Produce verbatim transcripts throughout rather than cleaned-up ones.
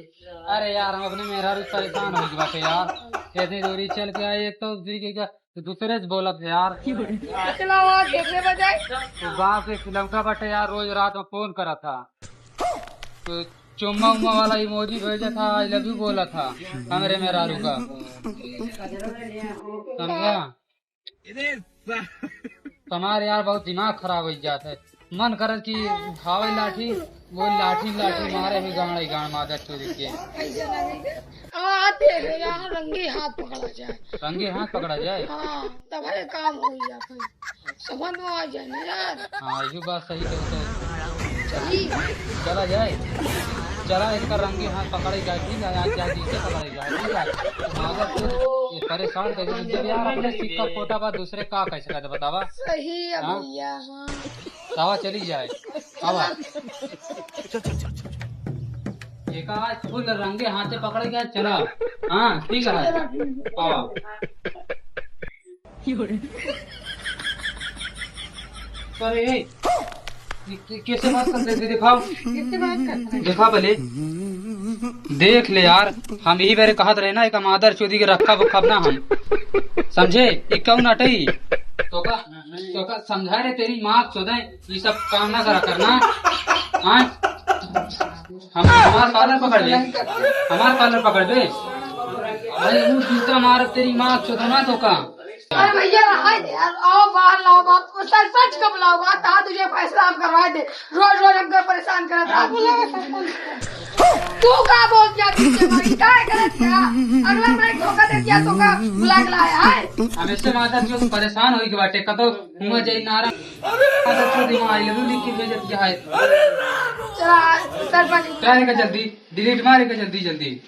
अरे यार, हम अपने मेहरारू से परेशान होइ गए बाटे यार। इतनी दूरी चल के आए, एक तो दूसरी के क्या, तो दूसरे से बोलत है यार। चला वहाँ खेत में बजाए। तो गाँव के खिलौटा बाटे यार, रोज रात में फोन करा था, तो चुम्मा उम्मा वाला इमोजी भेजा था, आई लव यू बोला था हमरे मेहरारू का। समझा? तुम्हारे यार बहुत दिमाग खराब होइ जात है। मन करत कि उठावे लाठी, वो लाठी लाठी मारे ही गांड ही गांड मादर चोदी के। ऐसे लगे कि आते हैं यार, रंगे हाथ पकड़ा जाए। रंगे हाथ पकड़ा जाए? हाँ, तब है काम होइ जात है। समझ में आ जाए ना यार। हाँ, ये बात सही कहे तो। चली। चला जाए, चला इसका रंगे हाथ पकड़े जाए, ठीक है, आज जाए, इसे पकड़े जाए, ठीक है। मगर तू ये परेशान कर दे, जब यार अपने सिक्का खोटा बा, दूसरे का कह सकत है, बतावा? सही है हाँ? भैया, हाँ। आवा, चली जाए, आवा। चल, चल, चल, चल। एक आज फुल रंगे हाथे पकड़े गया, चला। हाँ, ठीक है, आवा। अरे, ए, ये के-, कैसे बात करते थे? दिखाओ। कैसे बात करते हैं? दिखा भले। देख ले यार, हम यही बेरे कहत रहे ना, एक मादर चोदी के रखब उखब ना हम। समझे? ये क्यों नटई? तो का, तो का समझा रे तेरी माँ चोदे, ये सब काम ना करा करना। हाँ? हम, हमार कॉलर पकड़ ले, हमार कॉलर पकड़ बे। अरे, वो जूता मार तेरी माँ चोदना तो का। अरे भैया, रहा दे यार, आओ बाहर लाओ बात को, सरपंच को बुलाओ, बात कहा तुझे फैसला हम करवा दे, रोज रोज हमको परेशान करत रहा। बुलाओ सरपंच को। तू का बोल दिया तुझे भाई, का करत क्या? अगला मैं धोखा दे दिया तो का बुला के लाया है? हमेशा माता जो परेशान होई के बाटे, कतो हुआ जाई नारा। माता जो दिमाग आई, लिख के भेज दिया है। चला, सरपंच। क्या है का जल्दी? डिलीट मारे के जल्दी, जल्दी।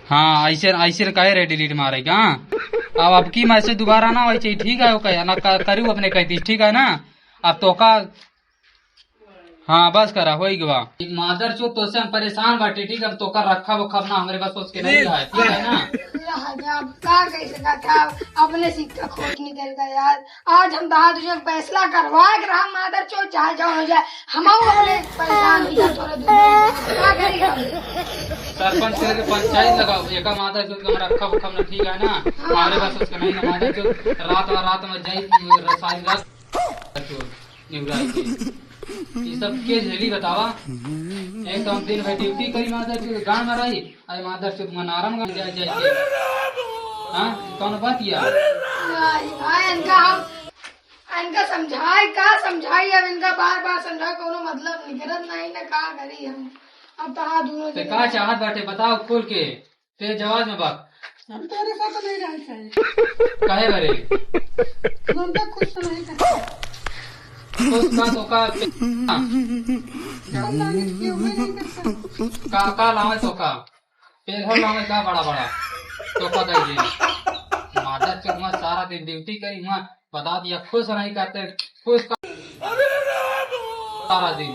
हाँ, ऐसे, ऐसे कहे रहे डिलीट मारे के, हाँ। अब, अब की मैसेज दोबारा ना होई चाहिए, ठीक है, ओके, ना क-, करू अपने कहती, ठीक है ना? अब तो का, हाँ, बस करा, होई गवा। मादर चोद, तोसे हम परेशान बाटे, ठीक है, अब तो का रखब उखब ना, हमरे बस सोच के नहीं है, ठीक है ना? अब का कह सकत है, अपने सिक्का खोट निकल गया यार। आज हम तहार तुझे फैसला करवा के रहा, मादर चोद, चाहे जौन हो जाए, हम अपने परेशान हो जाए थोड़े दिन में। का करी हम? सरपंच से लेके पंचायत लगाओ, एका मादर चोद के हमरा खब खब न ठीक है ना? हाँ। हमारे पास उसका नहीं ना मादर चोद, रात और रात में जाई, सारी रात चोद, निवराई के। ये सब के झेली बतावा? एक तो हम दिन भर ड्यूटी करी मादर चोद, गान मराई, अरे मादर चोद मनारम गान जाए जाए के। हाँ, कौन बात या? नहीं भाई, इनका हम इनका समझाए, का समझाई, अब इनका बार बार समझाए, कोनो मतलब निकरत नहीं ना, का करी हम? अब तो हाँ, दोनों ते जने का चाहत बाटे, बताओ खोल के, ते जवाब में बात। हम तोरे साथ नहीं रहना चाहिए। काहे बरे? हम तो खुश नहीं करते। खुश का तो का? हम लाने की उम्मीद नहीं करते। का, का लावे तो का? पेलहर लावे का बड़ा बड़ा? तो का दे दे। मादर चोद, हुआ सारा दिन ड्यूटी करी, हुआ बता दिया, खुश नहीं करते, खुश कर सारा दिन।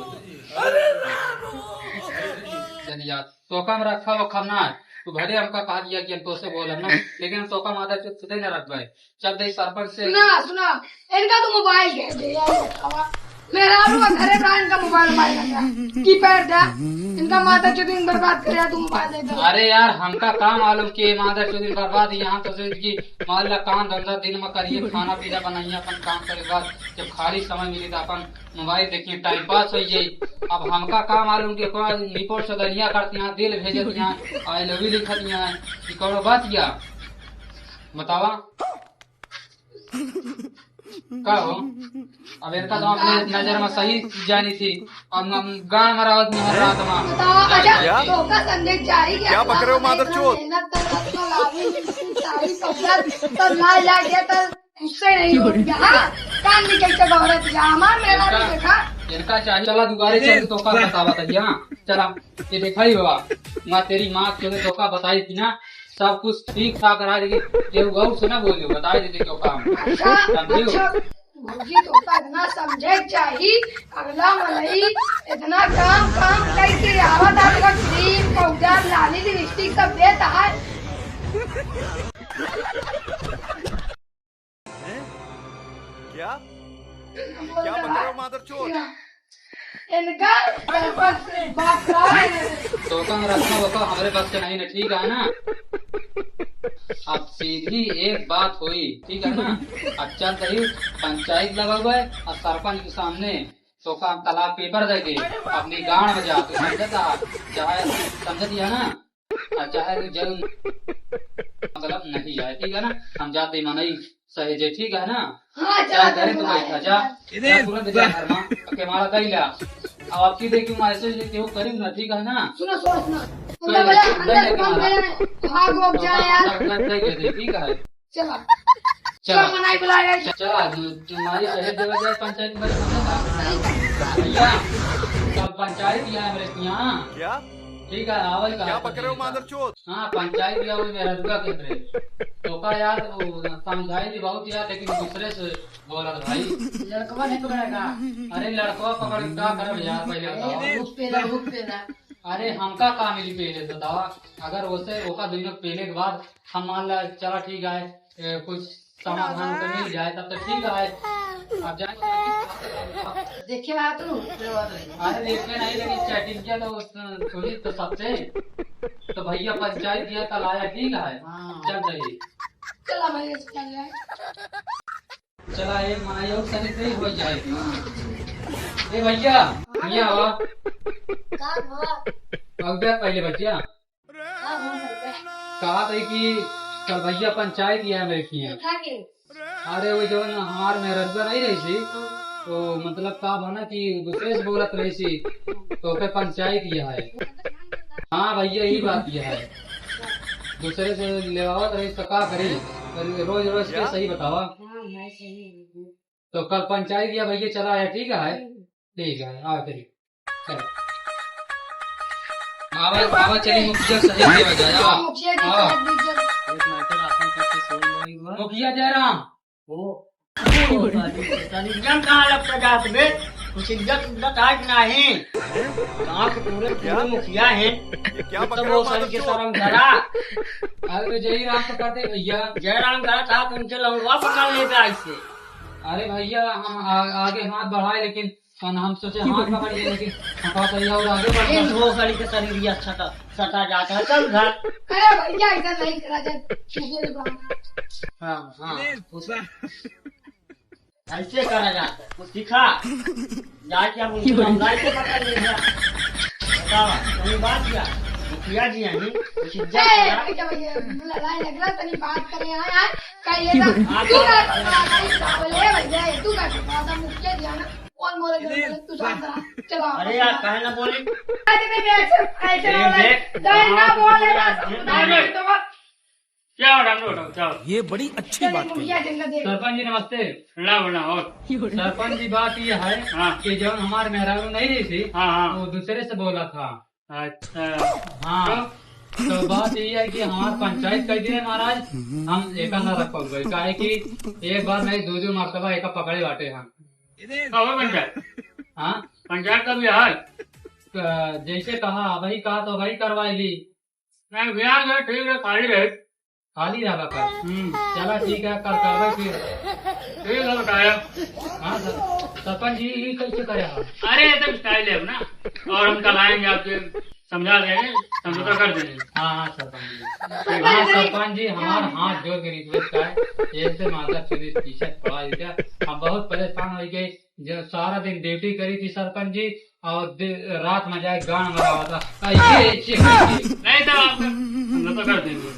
चल यार, तोका में रखा वो खरना है। तू भले हमका कहा दिया कि हम तोसे बोलब ना, लेकिन हम तोका मादर चोद सुधे न रखबे। चल दे सरपंच से। सुना, सुना, इनका तो मोबाइल दे दे यार, उठावा। मेरा आलू का घरे रहा, इनका मोबाइल, मोबाइल लगा। कीपैड दे। इनका माता चोदिन बर्बाद करे, तू मोबाइल दे दे। अरे यार, हमका का मालूम कि ये माता चोदिन बर्बाद है, यहाँ तो सोच कि मान ला काम धंधा दिन में करिए, खाना पीना बनाइए, अपन काम करे बाद जब खाली समय मिली तो अपन मोबाइल देखिए, टाइम पास हो जाई। अब हमका का मालूम कि कोई निपोर चोदनिया करती यहाँ, दिल भेजत यहाँ, आई लव यू लिखत यहाँ, कि कौनो बात या? बतावा। का हो? अब इनका तो अपने नजर में सही जानी थी। अब हम गान मरावत नहीं रात में। बताओ, अच्छा, क्या? धोखा संदेश जारी क्या क्या बक रहे हो, हमारे मादरचोद? मेहनत तो रात को लावी, साड़ी पकड़, तब ना जाके तो गुस्से नहीं हो गया। हाँ? काम भी कैसे गौरत गया? हमार मेरा भी इनका, देखा। इनका चाहिए। चला दुआरे चल के तोका बतावा था, हाँ? चला, ये देखा ही बाबा, मैं तेरी माँ के तोका बताई थी ना, सब कुछ ठीक ठाक रहा, लेकिन केहू गौर से ना बोलियो, बता देते क्यों काम। अच्छा, समझियो? अच्छा, भौजी तो का इतना समझे के चाही, अगला मनई इतना काम, काम करके आवत है, अगर क्रीम, पाउडर, लाली, लिपस्टिक सब देता है। हैं? क्या? क्या बक रहे हो, मादरचोद? इनका सरपंच बाप का है। तोका रखा वोका हमरे बस के नहीं ना, ठीक है ना? अब सीधी एक बात होई, ठीक है ना? अब चल रही पंचायत लगा हुआ है और सरपंच के सामने तोका हम तलाक पेपर दे के अपनी गांड में जा, तू समझता? चाहे समझती है ना? अच्छा है, जरूर मतलब नहीं आए, ठीक है ना? हम जाते मनई सहेजे, ठीक है ना? हाँ, जा, जा, घरे तू बैठा, जा। इधर जा, तुरंत जा घर में, के मारा कही ला। अब आपकी देखी मैसेज लेके हो करी ना, ठीक है ना? सुनो, सुनो, सुनो। कोई उनका बोला, नहीं, अंदर नहीं, कौन नहीं। गया है? भाग, भाग, जा यार। सब, सब सही कहते, ठीक है। चला। चला। चला, मनाई बुलाया है। चला, तुम्हारी सहेज देवा जाए पंचायत में, समझा? भैया, सब पंचायत यहाँ है मेरे यहाँ। क्या? ठीक है, आवल का क्या है, पकड़े हो, ठीक है। मादरचोद? हाँ, पंचायत या वो मेहररुआ के अंदर। तो का यार, वो समझाई थी बहुत यार, लेकिन दूसरे से बोला था भाई। लड़कवा नहीं पकड़ेगा। अरे लड़कवा पकड़ के का करब यार, पहले बताओ। अरे, भूख पेला, भूख पेला। अरे हमका का मिली पहले से बतावा? अगर उसे ओका दुनिया पहले के बाद हम मान ला चला ठीक है, ए, कुछ समाधान तो मिल जाए तब तो ठीक है। अब जाए देखिए ना तू। अरे देखे नहीं, लेकिन चैटिंग किया तो उस, सुनी तो सबसे, तो भैया पंचायत दिया कल आया, ठीक है। हाँ। चल रही। चला भाई, चल जाए। चला, एक मनाई और सही से हो जाए। ए भैया, भैया आवा। का हुआ? अब देख पहले भैया। का हुआ भैया? कहा था कि कल भैया पंचायत गया मेरे किया। देखा के? अरे वो जो ना हमार मेहररुआ नहीं रही थी, हाँ। तो मतलब का बना कि दूसरे से बोलत रही थी, तो ओके पंचायत गया है। हाँ भैया, यही बात यह है। दूसरे से लेवावत रही तो का करी? रोज रोज के क्या? सही बतावा। हाँ, भाई, सही है। तो कल पंचायत गया भैया, चला आया, ठीक है? हम्म। ठीक है, आ फिर। चलो। आवा, आवा, चली मुखिया सहेज देवा जाए, आवा। मुखिया जी आवा। सहेज दीजिए। एक मैटर आपन सबके सोल भाई हुआ। मुखिया जयराम। ओ, ओ, तनी जन कहाँ लपटा जात बे? कुछ इज्जत उज्जत आज नाही। गाँव के पूरे, पूरे मुखिया हैं। ये क्या बक रहे हो, मादरचोद? शर्म करा। अरे जय राम तो करते भैया। जय राम करा था, तुमसे लौंडवा पकड़ लेता ऐसे। अरे भैया, हम आ-, आगे हाथ बढ़ाए, लेकिन कौन हम सोचे हाथ पकड़ लिए, लेकिन हम कहा था, "ये और आगे बढ़ जा।" इन भोसड़ी के शरीर ये अच्छा था, सटा जाता है, चल घर। अरे भैया, ऐसा नहीं करा जाए, चुगल बहाना। हाँ, हाँ, उसे ऐसे करा जाता है, कुछ सिखा। जाके हम उनसे लौंडा से पकड़ ले गया। बतावा, कौन बात क्या? मुखिया जी हैं, कुछ इज्जत ए, करा। भैया, भैया, लड़ाई लग रहा, तनी बात करे, हाँ, यार, कहिए ना, आप तू का, भैया, तू का, मुखिया जी है ना, कौन बोले, जो बोले, तू शांत रहा। चलो, आप अरे यार, अपना काहे ना बोली? अरे, नहीं, नहीं, ऐसे, ऐसे अरे, ना बोले। देख, डर ना आप बोले, बोले, बस, आप देख, ना बोले। डर तो मत। क्या हो, डंडो उठाओ, क्या हो? ये बड़ी अच्छी चलो, बात कही। मुखिया जी का देख। सरपंच जी, नमस्ते। प्रणाम, प्रणाम, और? सरपंच जी, बात ये है हाँ। कि जौन हमार मेहरारू नहीं रही थी, हाँ, हाँ। वो दूसरे से बोला था। अच्छा। हाँ। तो? तो बात ये है कि हमार पंचायत कर दिए महाराज, हम एका ना रख पाउबे, काहे कि एक बार नहीं, दो दो मर्तबा एका पकड़े बाटे हम। का हो पंचायत? हाँ? पंचायत का भी हाल? अ, जैसे कहा, वही कहा तो वही करवाई ली। नहीं, बिहार में ठीक है, खाली रहे। खाली रहा कर। हम्म। चला ठीक है, कर, करवाई फिर। ठीक है, बताया। हाँ सर, सरपंच जी, ये कैसे करे आप? अरे, ये तो स्टाइल है अपना। और हम कल आएंगे, आपके समझा देंगे, समझौता कर देंगे। हाँ, हाँ, सरपंच जी। हाँ, सरपंच जी, हमार हाथ जोड़ के रिक्वेस्ट है, ऐसे माता चोरी पीछे पड़ा है क्या? हम बहुत परेशान हो गए, जो सारा दिन ड्यूटी करी थी सरपंच जी, और दि-, रात में जाए गान मरावा था। ऐसे, ऐसे करके। नहीं तो आप समझौता कर देंगे।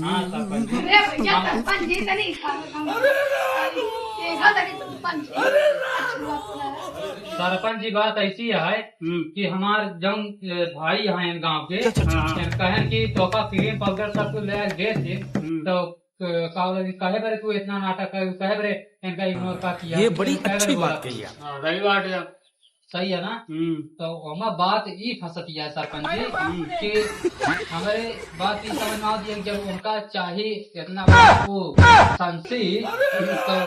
हाँ, सरपंच जी। अरे भैया, सरपंच जी, तनी इशारा कम करो। देखा तनी सरपंच जी। सरपंच जी, बात ऐसी है हम्म। कि हमार जौन, ए, भाई हैं गांव के, हाँ, हाँ। कहें कि तोका क्रीम पाउडर सब कुछ ले आके दे दे, हम्म। तो, ए, का बोला कि काहे बरे तू इतना नाटक करे, काहे बरे इनका इग्नोर का किया? ये बड़ी अच्छी बात कही आप। हाँ, सही बात है। सही है ना? हम्म। तो ओमा बात ई फंसत है सरपंच जी हम्म। कि हमरे बात ई समझ में आवत है कि जब उनका चाही इतना वो संसी, तो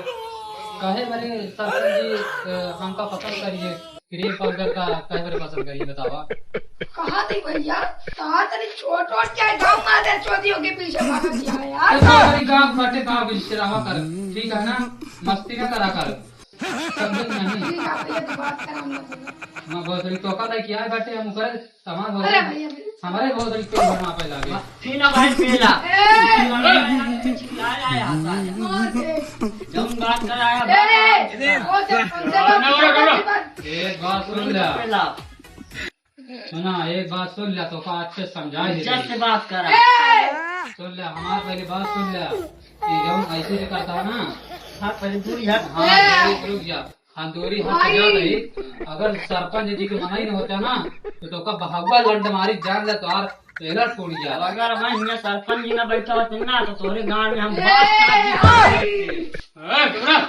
कहे बरे सरपंच जी, अ, हमका पसंद करिए, क्रीम पाउडर का कहे बरे पसंद करिए, बतावा। कहा थी भैया, कहा तनी छोट वोट क्या है, गाँव मादर चोदियों के पीछे भागत है यार। तो का करी, गाँव बाटे, गाँव बीच से रहा कर, ठीक है ना? मस्ती ना करा कर। समझे कि नहीं? ठीक है भैया, तू बात कर, हम ना सुनो। हाँ, बहुत बड़ी तोका लाइक किया है बाटे, हम करे, हमारे बहुत अरे बड़ी, भैया, भैया। हमारे बहुत बड़ी तोका बना पे लागे। ठीक ना भाई, पीला। ए! चिल्ला रहा है, हंसा है। मार दे। जौन बात कर रहा है, ए! बात कर। वो से, वो से, ना, ना, ना। एक बात सुन ले। पीला। सुना, एक बात सुन ले, तोका अच्छे समझाए दे। इज्जत से बात करा। ए! सुन ले, हमार पहले बात सुन ले। ये जौन ऐसे जो करता है ना। हाँ, पहले दूरी हट। हाँ, ए! दूरी रुक जा। हाँ, दूरी हट भाई! जा रही। अगर सरपंच जी के मना ही नहीं होता ना, तो तोका बहुआ लंड मारी जान ले, तोहार पहला टूट जा। अगर मैं हियाँ सरपंच जी ना बैठा होते ना, तो तोरे गांड में हम ए! बात कर देते। ए, चुप रह।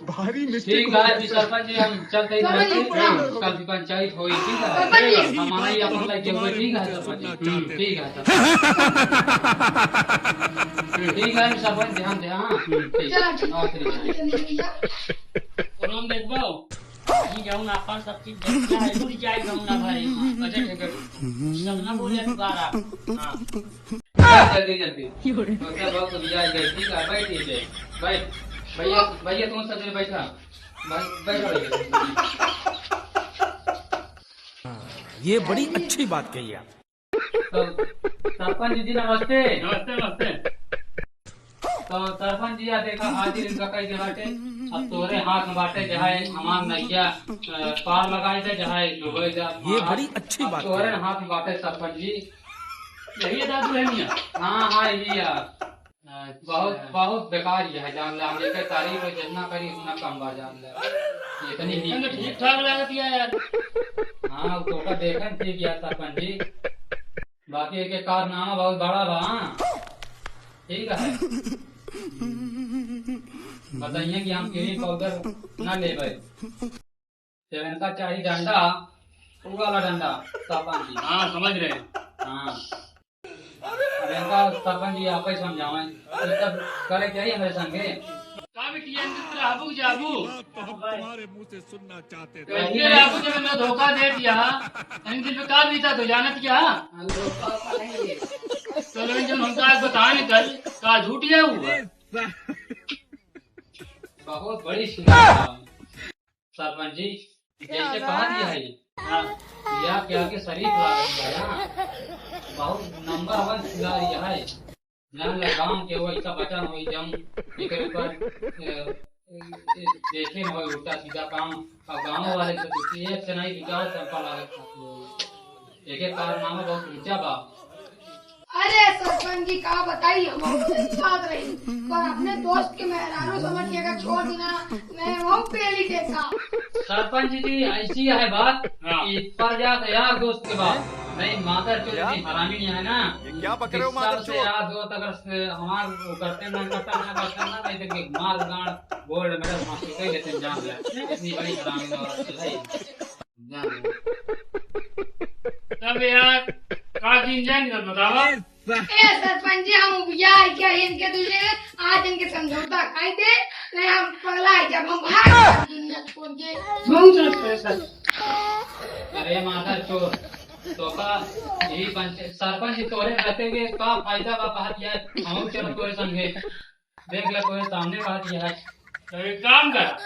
भारी mistake ठीक हो है गया जी, सर। सरपंच जी, हम चलते ही सरपंच जी, बैठे। प्रणाम। कल भी पंचायत होई, ठीक है? सरपंच जी। हमारा ही अपन लगे हुए, ठीक है, सरपंच जी? हम्म, ठीक है, सर। ठीक है, सरपंच, ध्यान दे, हाँ? हम्म, ठीक। चलो, ठीक। हाँ, ठीक है। चलिए, भैया। प्रणाम, देखबो। ये जाऊँ ना, अपन सब चीज देखना है, रुक जाए, जाऊँ ना भाई। अच्छा, ठीक है। सब ना बोले दोबारा। हाँ। जल्दी, जल्दी। योरे। तो क्या बात, अभी आ गए, ठीक है, बैठ लीजिए। बैठ। भैया, भैया, तुम सब जने बैठा। भाई, बैठो भैया। ये बड़ी अच्छी बात कही आप। तो सरपंच जी, नमस्ते। नमस्ते, नमस्ते। तो सरपंच जी, आ देखा, हाजिर इनका कह के बाटे। अब तोरे हाथ में बाटे, चाहे हमार नैया, अ, पार लगाए दे, चाहे डूबे जा। ये बड़ी अच्छी अब बात तोरे है। हाथ में बाटे सरपंच जी। यही है दादू है मियाँ? हाँ, हाँ, यही है। अच्छा। बहुत, बहुत बेकार ये है, जान ले, हम एकर तारीफ जितना करी उतना कम बा, जान ले। इतनी इतना तो नीक ठीक ठाक लागत है यार। हाँ, वो तो ओकर देखन ठीक यार सरपंच जी। बाकी एके कारनामा बहुत बड़ा बा, हाँ। ठीक है। बताइए कि हम क्रीम पाउडर ना लेबै। जब इनका चाही डंडा, वो वाला डंडा, सरपंच जी। हाँ, समझ रहे हैं। हाँ। अब इनका सरपंच जी आप ही समझावें। ये सब करे के ही हमारे संगे। का बिटिया, इनके तरह आबू जाबू? बात तो हम तुम्हारे मुंह से सुनना चाहते थे। कैसे आबू जब इन्हें धोखा दे दिया, इनके पे का बीता तो जानत क्या? हम लोग का नहीं है। चलो, जब हमका आज बताए कल, का झूठ है वो? बहुत बड़ी शिकायत है। सरपंच जी, जैसे कहा दिया है, हाँ, या क्या के शरीफ लागत बा, हाँ। बहुत नंबर वन खिलाड़ी है। जान ले गाँव के वैसा बचन होई जम, एकर ऊपर, अ, अ, देखे न होई उल्टा सीधा काम। अब गाँव वाले तो कुछ एक से नहीं, विकास चंपा लागत बा। एके कारनामा बहुत ऊंचा बा। अरे सरपंच जी, का बताई, हम बहुत अच्छी बात रही, पर अपने दोस्त के मेहरारू समझ के अगर छोड़ देना, मैं वो पेली देता। सरपंच जी, ऐसी है बात हाँ। कि पर जात यार दोस्त के बात। नहीं, मादर चोद क्या? इतनी हरामी नहीं है ना। ये क्या बक रहे हो, मादर चोद? यार दोस्त अगर से हमार वो करते ना, करता ना, करता ना, नहीं तो कि मार गाड़, गोल्ड मेडल मास्टर कह लेते हैं, जान ले। इतनी बड़ी हरामी औरत है। तब यार, का कीन जाए, बतावा। ए सरपंच जी, हम उबिया है क्या इनके तुझे? आज इनके समझौता खाई दे, नहीं हम पगला है जब हम भाग जाब दुनिया छोड़ के। सुन, सुन, सुन, सुन। अरे मादर चोद, तो का यही पंच-, सरपंच जी तोरे रहते के का फायदा बा बाहर किया? हम चलो तोरे संगे। देख ले, तोरे सामने बात यह है। तो एक काम कर,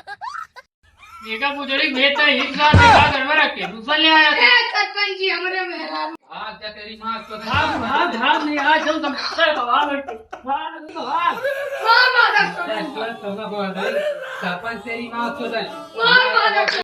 एका बुजड़ी भेज दे, एक साथ एका घर में रख के दूसरा ले आया। ए, सरपंच जी, हमरे मेहरारू। भाग जा, तेरी माँ को भाग, भाग, भाग, नहीं, आज हम समस्या है, भाग, भाग, भाग। मार, मार, सरपंच। सरपंच, सरपंच, तेरी माँ को दे। मार, मार,